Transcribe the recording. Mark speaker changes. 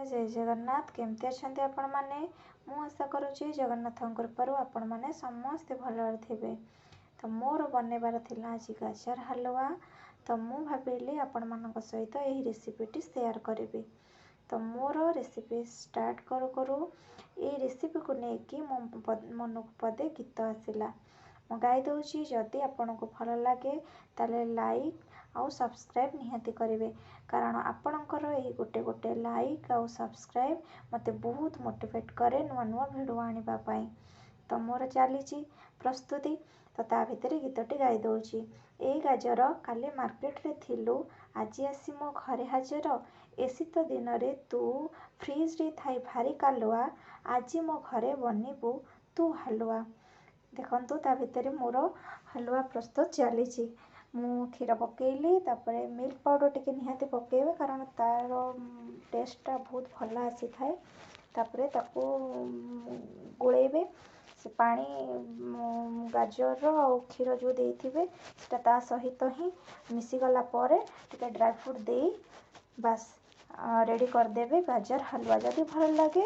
Speaker 1: ଜୟ ଜଗନ୍ନାଥ। କେମିତି ଅଛନ୍ତି ଆପଣମାନେ? ମୁଁ ଆଶା କରୁଛି ଜଗନ୍ନାଥଙ୍କ କୃପାରୁ ଆପଣମାନେ ସମସ୍ତେ ଭଲରେ ଥିବେ। ତ ମୋର ବନେଇବାର ଥିଲା ଆଜି ଗାଜର ହାଲୁଆ, ତ ମୁଁ ଭାବିଲି ଆପଣମାନଙ୍କ ସହିତ ଏହି ରେସିପିଟି ସେୟାର କରିବି। ତ ମୋର ରେସିପି ଷ୍ଟାର୍ଟ କରୁ କରୁ ଏଇ ରେସିପିକୁ ନେଇକି ମୋ ମନକୁ ପଦେ ଗୀତ ଆସିଲା, ମୁଁ ଗାଇ ଦେଉଛି। ଯଦି ଆପଣଙ୍କୁ ଭଲ ଲାଗେ ତାହେଲେ ଲାଇକ୍ ଆଉ ସବସ୍କ୍ରାଇବ୍ ନିହାତି କରିବେ, କାରଣ ଆପଣଙ୍କର ଏହି ଗୋଟେ ଗୋଟେ ଲାଇକ୍ ଆଉ ସବସ୍କ୍ରାଇବ୍ ମୋତେ ବହୁତ ମୋଟିଭେଟ୍ କରେ ନୂଆ ନୂଆ ଭିଡ଼ିଓ ଆଣିବା ପାଇଁ। ତ ମୋର ଚାଲିଛି ପ୍ରସ୍ତୁତି, ତ ତା ଭିତରେ ଗୀତଟି ଗାଇ ଦେଉଛି। ଏଇ ଗାଜର କାଲି ମାର୍କେଟରେ ଥିଲୁ, ଆଜି ଆସି ମୋ ଘରେ ହାଜର। ଏ ଶୀତ ଦିନରେ ତୁ ଫ୍ରିଜରେ ଥାଇ ଭାରି କାଲୁଆ, ଆଜି ମୋ ଘରେ ବନିବୁ ତୁ ହାଲୁଆ। ଦେଖନ୍ତୁ, ତା ଭିତରେ ମୋର ହାଲୁଆ ପ୍ରସ୍ତୁତ ଚାଲିଛି। ମୁଁ କ୍ଷୀର ପକାଇଲି, ତାପରେ ମିଲ୍କ ପାଉଡ଼ର ଟିକେ ନିହାତି ପକାଇବେ, କାରଣ ତା'ର ଟେଷ୍ଟଟା ବହୁତ ଭଲ ଆସିଥାଏ। ତାପରେ ତାକୁ ଗୋଳେଇବେ। ସେ ପାଣି ଗାଜରର ଆଉ କ୍ଷୀର ଯେଉଁ ଦେଇଥିବେ ସେଟା ତା ସହିତ ହିଁ ମିଶିଗଲା ପରେ ଟିକେ ଡ୍ରାଏ ଫ୍ରୁଟ୍ ଦେଇ ବାସ୍ ରେଡ଼ି କରିଦେବେ ଗାଜର ହାଲୁଆ। ଯଦି ଭଲ ଲାଗେ